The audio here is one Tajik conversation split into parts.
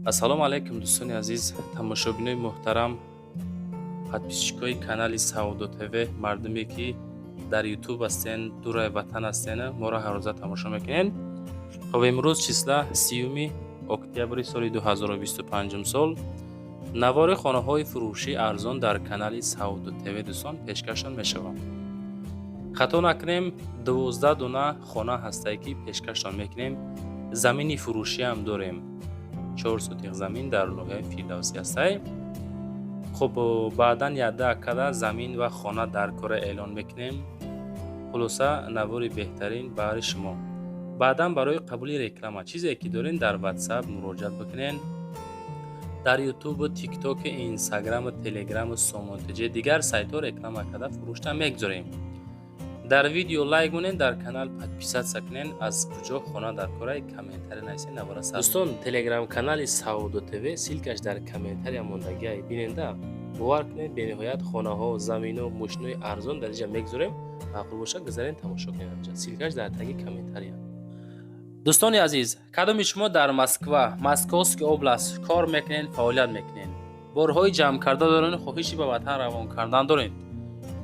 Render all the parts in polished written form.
Ассалому алайкум, дӯстони азиз, тамошобинои муҳтарам, подписчикои канали Савдо ТВ, мардуме ки дар Ютуб ҳастен, дураи ватан ҳастен, моро ҳаррӯза тамошо мекунед. Хоб, имрӯз числа 30-уми октябри соли 2025 сол, навори хонаҳои фурӯшии арзон дар канали Савдо ТВ, дӯстон, пешкашон мешавад. Хато накунем, 12 дона хона ҳастае, ки пешкашон мекунем. Замини фурӯшиам дорем, 4 сотих замин дар ноҳияи Фирдавсӣ ҳастай. Хуб, баъдан якда акада замин ва хона дар кора эълон мекунем. Хулоса, навори беҳтарин баҳри шумо. Баъдан барои қабули реклама, чизе ки дорем, дар Ватсап муроҷиат бикунед. Дар Ютубу Тиктоку Инстаграму Телеграму Сомонтж, дигар сайтҳо реклама карда фурӯшта мегузорем. Дар видео лайк монед, дар канал подписаться кунед. Аз куҷо хона дар кораи, комментарий нависед. Навора, дӯстон, Телеграм канали Савдо ТВ, ссылкаш дар комментария мондагиай, биненда. Бовар кунед, бениҳоят хонаҳо, замино, мошинои арзон дар инҷа мегузорем. Маъқул бошад, гузарен, тамошо кунед. Инҷа ссылкаш дар таги комментария. Дӯстони азиз, кадоми шумо дар Москва, Московский область кор мекунед, фаъолият мекунед, борҳои ҷамъкарда доред, хоҳиши ба ватан равон кардан доред,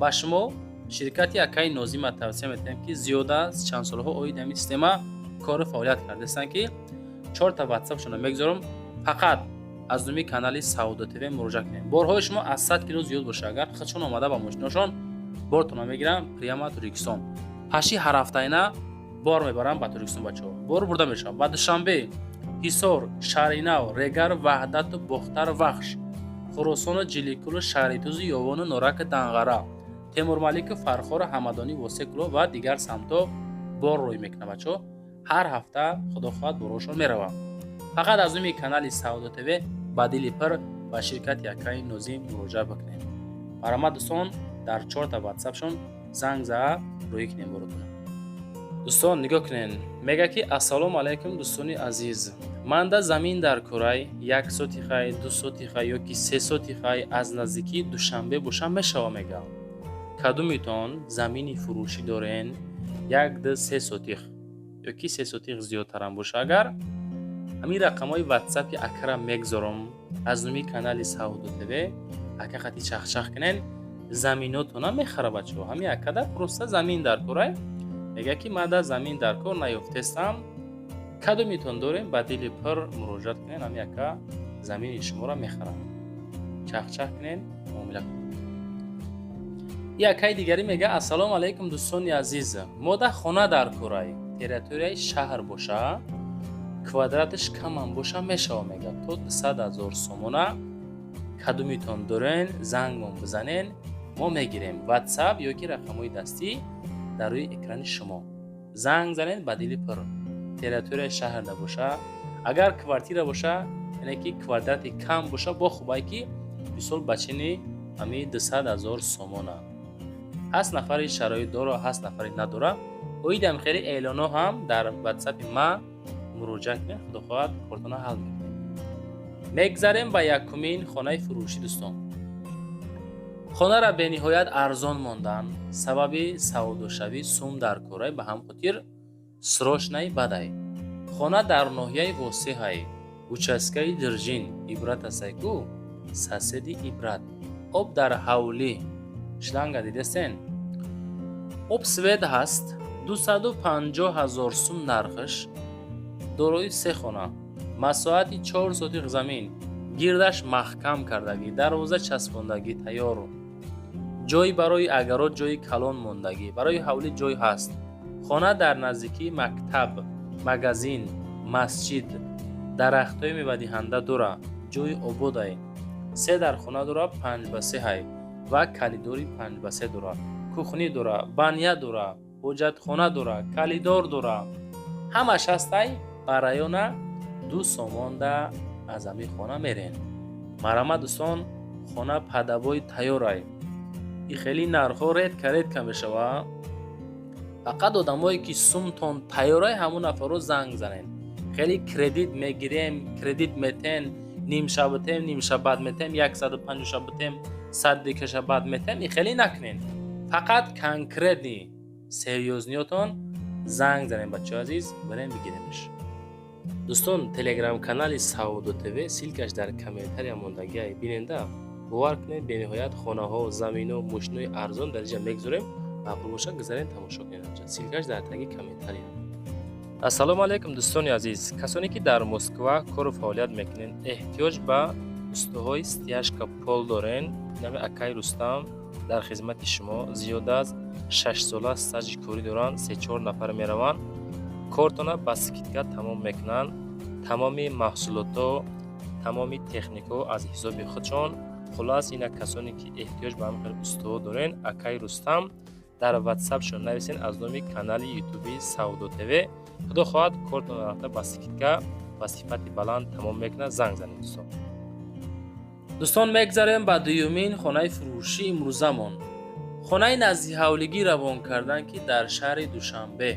ба шумо ширкати акаи Нозима тавсия метиҳем, ки зиёда аз чанд солҳо оид ҳамин система кору фаъолият кардастанд, ки чорта Ватсапшонро мегузорам. Фақат аз номи канали Савдо ТВ муроҷиат кунед. Борҳои шумо аз 100 кило зиёд боша агар, худшон омада ба мошиношон бортонро мегиранд, прямо Тоҷикистон. Паши ҳарҳафтаина бор мебарам ба Тоҷикистон, бачаҳо, бор бурда мешавад ба Душанбе, Ҳисор, Шаҳринав, Регар, Ваҳдату Бохтар, Вахш, Хуросону Ҷиликулу Шаҳритузу Ёвону Нораки, Данғара, Темурмалику Фархору Ҳамадонӣ, Восекуло ва дигар самтҳо бор рӯй мекунад. Бачаҳо, ҳар ҳафта, худо хоҳад, борҳошон меравад. Фақат аз номи канали Савдо ТВ ба дили пир ба ширкати акаи Нозим муроҷиат бикунед. Марҳамат, дӯстон, дар чорта Ватсапшон занг заа, рӯӣ кунем боротона. Дӯстон, нигоҳ кунед, мега ки: «Ассалому алайкум, дӯстони азиз, манда замин дар курай, 1 сотихай, 2 сотихай ёки 3 сотихай, аз наздикии Душанбе боша мешава», мега. Кадумитон замини фурӯшӣ дорен, як, ду, се сотих ёки 3 сотих зиёдтарам боша агар, ҳамин рақамҳои Ватсапи акара мегзорам. Аз номи канали Савдо ТВ ака хати чахчах кунен, заминотона мехара. Бачаҳо, ҳамин акада просто замин дар курай, мега ки мада замин дар кор наёфтестам. Кадомитон дорем, ба дили пир муроҷиат кунен, ҳамин ака замини шуморо мехарам. Чахчах кунен, муомила кунен. Якаи дигарӣ мега: «Ассалому алайкум, дӯстони азиз, мода хона дар курай, территорияи шаҳр боша, квадраташ камам боша мешава», мега, то 200 000 сомона. Кадомитон дорен, зангмон бизанен, мо мегирем. Ватсап ё ки рақамҳои дастӣ дар рӯи экрани шумо, занг занед ба дили пир. Территорияи шаҳр набоша агар, квартира боша, яъне ки квадрати кам боша, бо хубай, ки мисол бачини ҳами 200 000 сомона. Ҳаст нафари шароит дора, ҳаст нафари надора. Оидам хеле эълонҳо ҳам дар Ватсапи ма муроҷиат кунед, худо хоҳад, кортона ҳал мекунем. Мегзарем ба якумин хонаи фурӯшӣ. Дӯстон, хонара бениҳоят арзон мондан, сабаби савдошавӣ сум дар корай, ба ҳам хотир срочный бадай. Хона дар ноҳияи Восеҳай, участкаи Диржин, Ибрат ҳастай ку, соседи Ибрат. Об дар ҳавлӣ, шланга дидестен, об, свет ҳаст. 250 000 сум нархш, дорои се хона, масоҳати 4 сотих замин, гирдаш маҳкам кардагӣ, дарвоза часпондагӣ тайёр, ҷой барои огород, ҷои калон мондагӣ, барои ҳавлӣ ҷой ҳаст. Хона дар наздикии мактаб, магазин, масҷид, дарахтҳои мевадиҳанда дора, ҷои ободай. Се дар хона дора, 5 ба 3 ҳай ва калидори 5 ба 3 дора, кухня дора, баня дора, ҳоҷатхона дора, калидор дора, ҳамаш ҳастай. Ба района 2 сомонда аз ҳамин хона мерен. Марҳамат, дӯстон, хона падабои тайёрай. И хеле нархҳо редко, редко мешава. Фақат одамое ки сумтон тайёрай, ҳамун нафарро занг занед. Хеле кредит мегирем, кредит метен, нимша битем, нимша бад метем, 150 ша битем, 100 дикаша бад метем, и хеле накунед. Фақат конкретный, серьёзныйотон занг занед, бачаҳои азиз, барем бигиремш. Дӯстон, телеграм-канали Савдо ТВ, ссылка ш дар комментария мондагиай, биненда. Бовар кунед, бениҳоят хонаҳо, замино, мошинои арзон дар инҷа мегузорем. Маъқул бошад, гузарен, тамошо кунед. Ссылка ш дар таги комментария. Ассалому алайкум, дӯстони азиз, касоне ки дар Москва кору фаъолият мекунед, эҳтиёҷ ба устоҳои стяжка пол дорен. Нами акай Рустам дар хизмати шумо. Зиёда аз 6 сола стажи корӣ доранд. Се-чор нафар мераванд, кортона ба скидка тамом мекунанд. Тамоми маҳсулотҳо, тамоми техникаҳо аз ҳисоби худшон. Хулас, ина касоне ки эҳтиёҷ ба ҳамин хел устоҳо дорен, акай Рустам дар ватсапшон нависен аз номи канали ютуби Савдо ТВ. Худо хоҳад, кортона рафта ба скидка, ба сифати баланд тамом мекунад. Занг занед, дӯстон. Дӯстон, мегзарем ба дуюмин хонаи фурӯшӣ имрӯзамон. Хонаи наздиҳавлигӣ равон кардан, ки дар шаҳри Душанбе,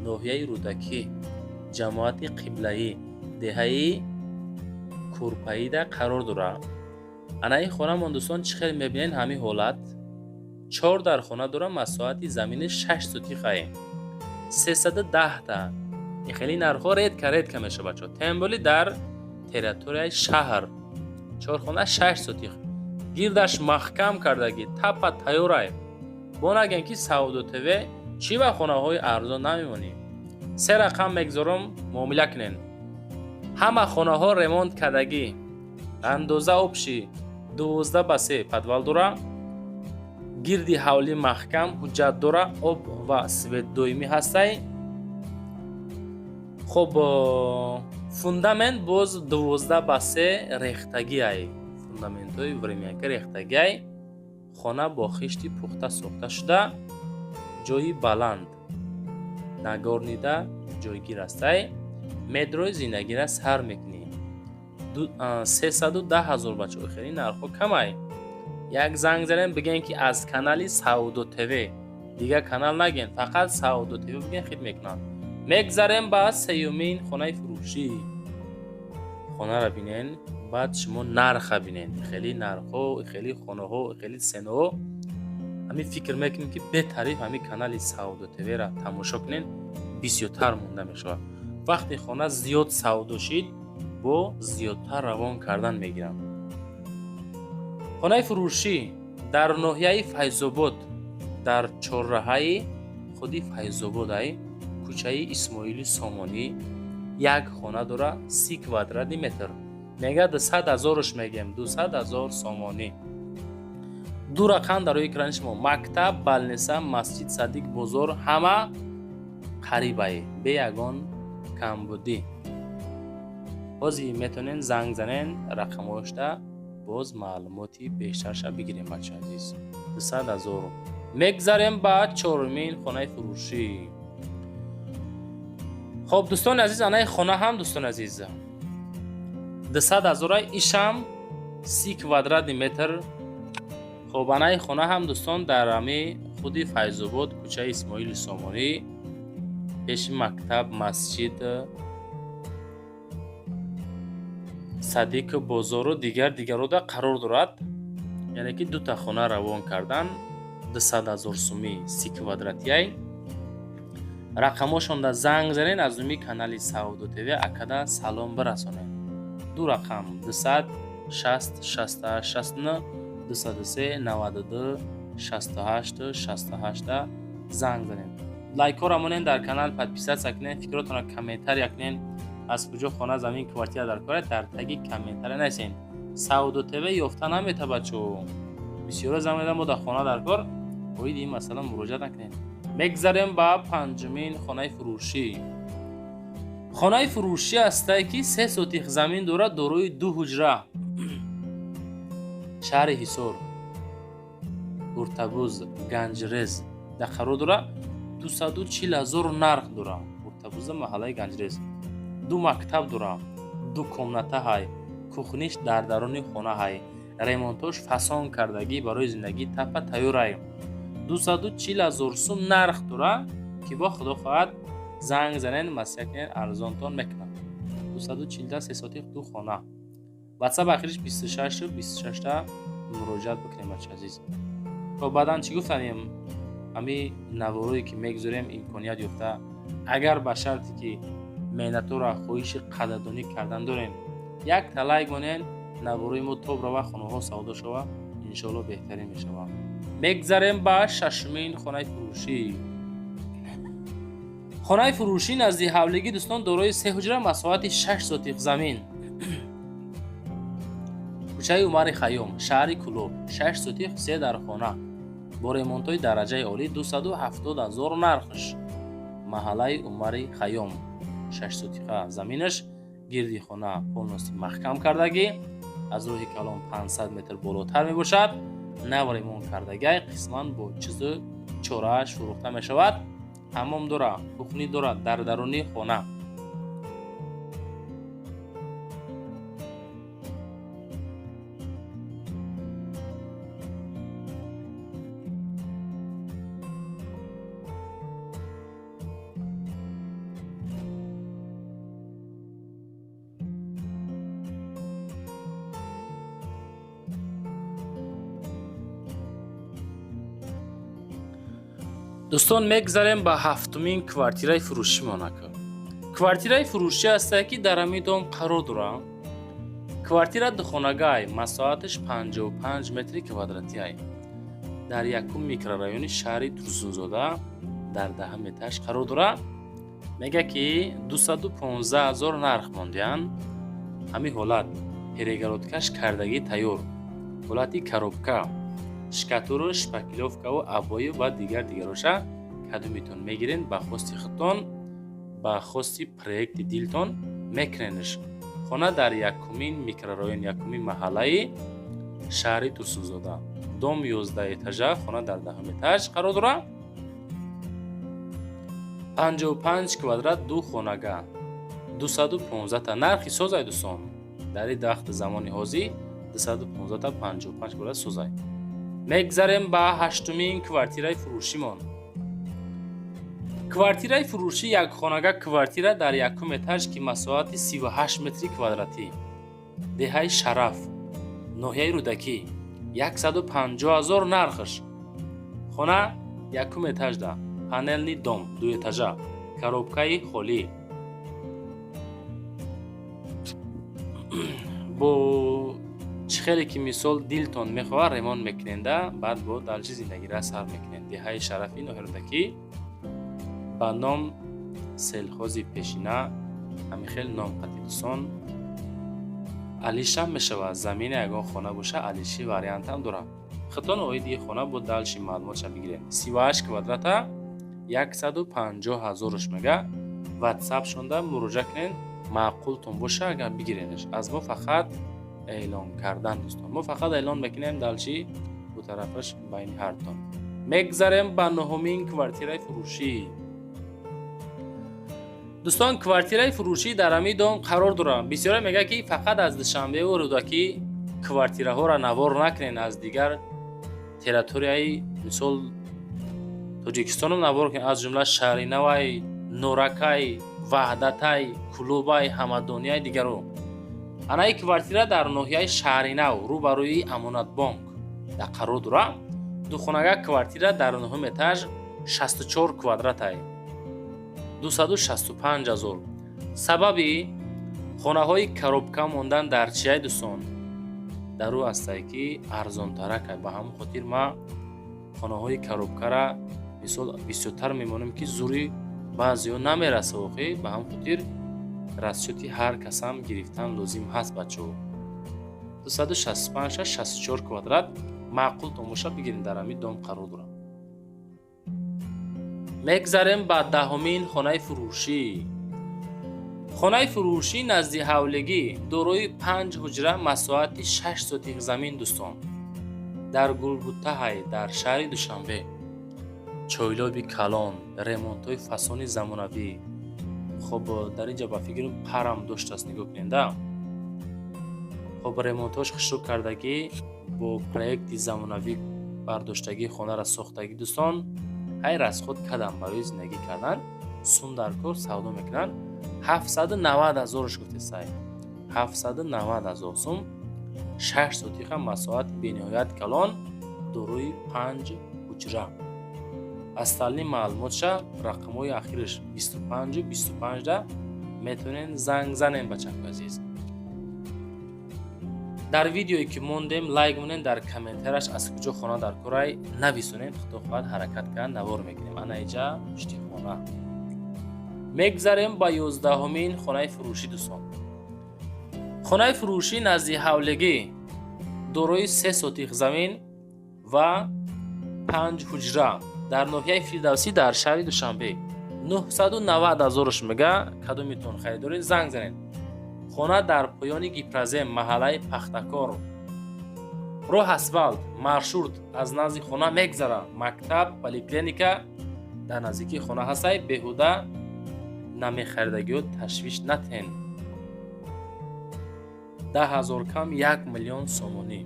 ноҳияи Рӯдакӣ, ҷамоати Қиблаӣ, деҳаи Курпаида қарор дорад. Ана ин хонамон, дӯстон, чӣ хел мебинед, ҳамин ҳолат. Чор дар хона дорад, масоҳати замини 6 сотихае, 310-та. Ин хеле нархҳо редко, редко мешавад, бачаҳо, тем более дар территорияи шаҳр. Чорхона, 6 сотих, гирдаш маҳкам кардагӣ, тапа тайёрай. Бо нагем, ки Савдо ТВ чӣ ба хонаҳои арзон намемонӣ. Се рақам мегзорам, муомила кунен. Ҳама хонаҳо ремонт кардагӣ. Андоза общий 12 ба 3, подвал дора, гирди ҳавлӣ маҳкам, ҳуҷҷат дора, об ва свет доимӣ ҳастай. Хоб, фундамент боз 12 ба 3 рехтагиай, фундаментҳои времянка рехтагиай. Хона бо хишти пухта сохта шуда, ҷои баланд, Нагорный да ҷойгир астай. Медрои зиндагира сар мекунӣ. 310 000, бачаҳо, хеле нархҳо камай. Як занг занем, бигем, ки аз канали Савдо ТВ, дигар канал нагем, фақат Савдо ТВ бигем, хит мекунанд. Мегзарем ба сеюмин хонаи фурӯшӣ. Хонаро бинен, баъд шумо нарха бинен. Хеле нархҳо, хеле хонаҳо, хеле цена ҳо. Ҳамин фикр мекунем, ки бетариф ҳамин канали Савдо ТВ-ра тамошо кунен, бисёртар монда мешавад. Вақте хона зиёд савдо шид, бо зиёдтар равон кардан мегиранд. Хонаи фурӯшӣ дар ноҳияи Файзобод, дар чорраҳаи худи Файзободай, кӯчаи Исмоили Сомонӣ, як хона дора, 30 квадратный метр. Мега 200 000-ш мегем, 200 000 сомонӣ. Ду рақам дар рӯи экрани шумо. Мактаб, больница, масҷид, садик, бозор ҳама қарибае, бе ягон камбудӣ. Ҳозир метавонен занг занен, рақамҳошда боз маълумоти бештарша бигирем, бача азиз. 200 000. Мегзарем ба чорумин хонаи фурӯшӣ. Хоб, дӯстони азиз, анаи хона ҳам, дӯстони азиз, 200 000-а, ишам 30 квадратный метр. Хоб, анаи хона ҳам, дӯстон, дар ами худи Файзобод, кӯчаи Исмоили Сомонӣ, пеши мактаб, масҷид, садик, бозору дигар дигарода қарор дорад. Яъне ки дута хона равон кардан, 200 000 сумӣ, 30 квадратияй. Рақамҳошонда занг занед, аз номи канали Савдо ТВ акада салом бирасонед. Ду рақам: 200 60 68 69, 203 92 68 68 занг занед. Лайкҳоро монед, дар канал подписаться кунед, фикротонро комментария кунед. Аз куҷо хона, замин, квартира дар кора, дар таги комментария нависед. Савдо ТВ ёфта намета, бачо. Бисёро занг медам, мо дар хона дар кор. Оиди ин масъала муроҷиат накунед. Мегзарем ба панҷумин хонаи фурӯшӣ. Хонаи фурӯшӣ ҳастае, ки 3 сотих замин дорад, дорои ду ҳуҷра, шаҳри Ҳисор, Уртабуз, Ганҷрез дар қарор дорад. 240 000 нарх дорад. Уртабуза, маҳаллаи Ганҷрез. Ду мактаб дорад, ду комната ҳай, кухня ш дар даруни хона ҳай, ремонтош фасон кардагӣ, барои зиндагӣ тапа тайёрай. 240 000 сум нарх дорад, ки бо худо хоҳад, занг занед, маслиҳат кунед, арзонтон мекунад. 240-да, 3 сотих, ду хона. Ватсап ахириш 26 26-та муроҷиат бикунем, бача азиз. То баъдан чӣ гуфтанем, ҳами наворое ки мегузорем, имконият ёфта, агар ба шарте ки Меҳнатҳоро хоҳиши қадрдонӣ кардан дорем. Якта лайк монен, наворои мо тоб рава, хонаҳо савдо шава, иншоалло беҳтарин мешава. Мегзарем ба шашумин хонаи фурӯшӣ. Хонаи фурӯшӣ назди ҳавлигӣ, дӯстон, дорои се ҳуҷра, масоҳати 6 сотих замин, кӯчаи Умари Хайём, шаҳри Кӯлоб, 6 сотих, се дархона, бо ремонтҳои дараҷаи олӣ, 270 000 нархш. Маҳаллаи Умари Хайём, 6 сотиха заминаш, гирди хона полностью маҳкам кардагӣ, аз роҳи калон 500 метр болотар мебошад. Нав ремонт кардагиай, қисман бо чизу чорааш фурӯхта мешавад. Ҳаммом дора, кухня дорад дар даруни хона. Дӯстон, мегзарем ба ҳафтумин квартираи фурӯшӣ. Монако квартираи фурӯшӣ ҳастае, ки дар ҳамин дом қарор дорад. Квартира духонагай, масоҳаташ 55 метри квадратиай, дар якум микрорайони шаҳри Турсунзода, дар 10-ум этаж қарор дорад. Мега, ки 215 000 нарх мондиянд. Ҳамин ҳолат перегородкаш кардагӣ, тайёр, ҳолати коробка, штукатуру, шпаклёвкаву обои ва дигар дигароша кадомитон мегирен, ба хости худтон, ба хости проекти дилтон мекуненш. Хона дар якумин микрорайон, якумин маҳаллаи шаҳри Турсунзода, дом 11 этажа, хона дар 10-ум этаж қарор дорад. 55 квадрат, ду хонага, 215та нархи созай. Дӯстон, дар ин вақти замони ҳозир 215та 55 квадрат созай. Мегзарем ба ҳаштумин квартираи фурӯшимон. Квартираи фурӯшӣ якхонага квартира дар якум этаж, ки масоҳати 38 метри квадратӣ, деҳаи Шараф, ноҳияи Рӯдакӣ, 150 000 нархш. Хона якум этажда, панельный дом, дуэтажа, коробкаи холӣ, бо чӣ хеле ки мисол дилтон мехоҳад, ремонт мекуненда, баъд бо дальше зиндагиро сар мекунед. Деҳаи Шарафи, ноҳияи Рӯдакӣ, ба ном сельхози пешина, ҳамин хел ном қатӣ. Дӯстон, алишам мешавад, замина ягон хона боша, алиши вариантам дорад. Худтон оиди хона бо дальше маълумотша бигиред. 38 квадрата 150 ҳазорш мега. Ватсап шонда муроҷиат кунед, маъқултон боша агар, бигиренаш. Аз мо фақат эълон кардан, дӯстон, мо фақат эълон мекунем, дальше бу тарафаш байни ҳартон. Мегзарем ба нуҳумин квартираи фурӯшӣ. Дӯстон, квартираи фурӯшӣ дар ҳамин дом қарор дорад. Бисёре мегӯяд, ки фақат аз Душанбеву Рӯдакӣ квартираҳоро навор накунед, аз дигар территорияи, мисол, Тоҷикистонам навор кунед, аз ҷумла Шаҳринавай, Норакай, Ваҳдатай, Кӯлобай, Ҳамадонияй, дигаро. Анаи квартира дар ноҳияи Шаҳринав, рӯ ба рӯи Амонатбонк дар қарор дорад. Духонага квартира дар нуҳум этаж, 64 квадратай, 265 000. Сабаби хонаҳои коробка мондан дар чияй, дӯстон? Дар ӯ ҳастае, ки арзонтаракай. Ба ҳамон хотир ма хонаҳои коробкара, мисол, бисёртар мемонем, ки зури баъзеҳо намераса охи. Ба ҳамон хотир расчёти ҳар касам гирифтан лозим ҳаст, бачаҳо. 265, 64 квадрат, маъқултон боша, бигирем, дар ҳамин дом қарор дорад. Мегзарем ба 10-умин хонаи фурӯшӣ. Хонаи фурӯшӣ назди ҳавлигӣ, дорои панҷ ҳуҷра, масоҳати 6 сотих замин, дӯстон, дар Гулбутаҳай, дар шаҳри Душанбе. Чойлоби калон, ремонтҳои фасони замонавӣ. Хоб, дар ин ҷа ба фикрам парам доштааст, нигоҳ кунед. Хоб, ремонтҳош хушрӯ кардагӣ, бо проекти замонавӣ бардоштагӣ, хонаро сохтагӣ. Дӯстон, ҳай расход кардам барои зиндагӣ кардан, сум дар кор, савдо мекунанд. 790 ҳазорш гуфтесай, 790 ҳазор сум, 6 сотиха, масоҳати бениҳоят калон, дорои панҷ ҳуҷра. Остальные маълумотша рақамҳои ахираш 25-25 да Метавонен занг занем, бачаҳои азиз. Дар видеое ки мондем, лайк монем, дар комментарияш аз куҷо хона дар корай нависонем. Худо хоҳад, ҳаракат карда навор мекунем. Ана иҷа пушти хона. Мегзарем ба 11-умин хонаи фурӯшӣ, дӯстон. Хонаи фурӯшӣ назди ҳавлигӣ, дорои 3 сотих замин ва панҷ ҳуҷра, дар ноҳияи Фирдавсӣ, дар шаҳри Душанбе. 990 ҳазорш мега. Кадомитон харидоред, занг занед. Хона дар поёни Гипрозем, маҳаллаи Пахтакор, роҳ асфалт, маршрут аз назди хона мегзарад. Мактаб, поликлиника дар наздикии хона ҳастай. Беҳуда намехаридагиҳо ташвиш натен. 10 000 кам 1 миллион сомонӣ.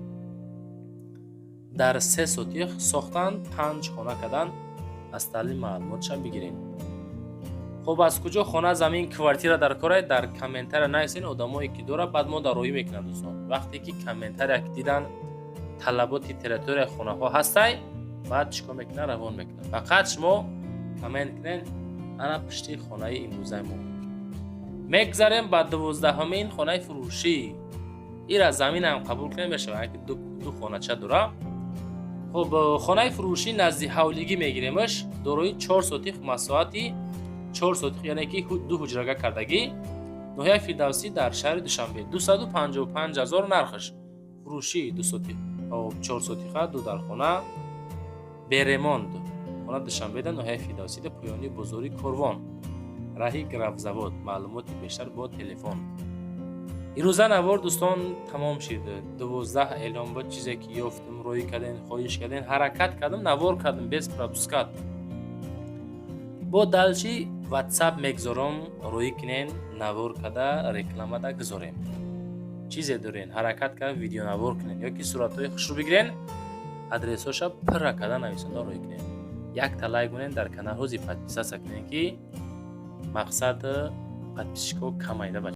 Дар 3 сотих сохтанд, панҷ хона карданд. Аз таълим маълумотша бигирем. Хуб, аз куҷо хона, замин, квартира дар корай, дар комментария нависен. Одамое ки дора, баъд мо дароӣ мекунанд, дӯстон. Вақте ки комментария дидан, талаботи территорияи хонаҳо ҳастай, баъд чӣ кор мекунад? Равон мекунад. Фақат шумо коммент кунед. Ана пушти хонаи имрӯзаи мо. Мегзарем ба 12-ҳамин хонаи фурӯшӣ. Ира заминам қабул кунем мешавад, ки ду хонача дора. Хуб, хонаи фурӯшӣ назди ҳавлигӣ мегиремаш, дорои 4 сотих, масоҳати 4 сотих, яъне ки ду ҳуҷрага кардагӣ, ноҳияи Фирдавсӣ, дар шаҳри Душанбе. 255 ҳазор нархаш. Фурӯшӣ 2 сотих, 4 сотиха, ду дархона, бе ремонт. Хона Душанбеда, ноҳияи Фирдавсида, поёни бозори Корвон, раҳи Графзавод. Маълумоти бештар бо телефон. Ирӯза навор, дӯстон, тамом шид. 12 эълон буд. Чизе ки ёфтум, рӯӣ кардем, хоҳиш кардем, ҳаракат кардам, навор кардам без пропускать. Бо дальше Ватсап мегзорам, рӯӣ кунен, навор карда рекламада гузорем. Чизе дорен, ҳаракат карда видеонавор кунен ё ки суратҳои хушрӯ бигирен, адресҳоша пурра карда нависонда рӯӣ кунен. Якта лайк монен, дар канал ҳози подписаться кунен, ки мақсад подписчикҳо камайда.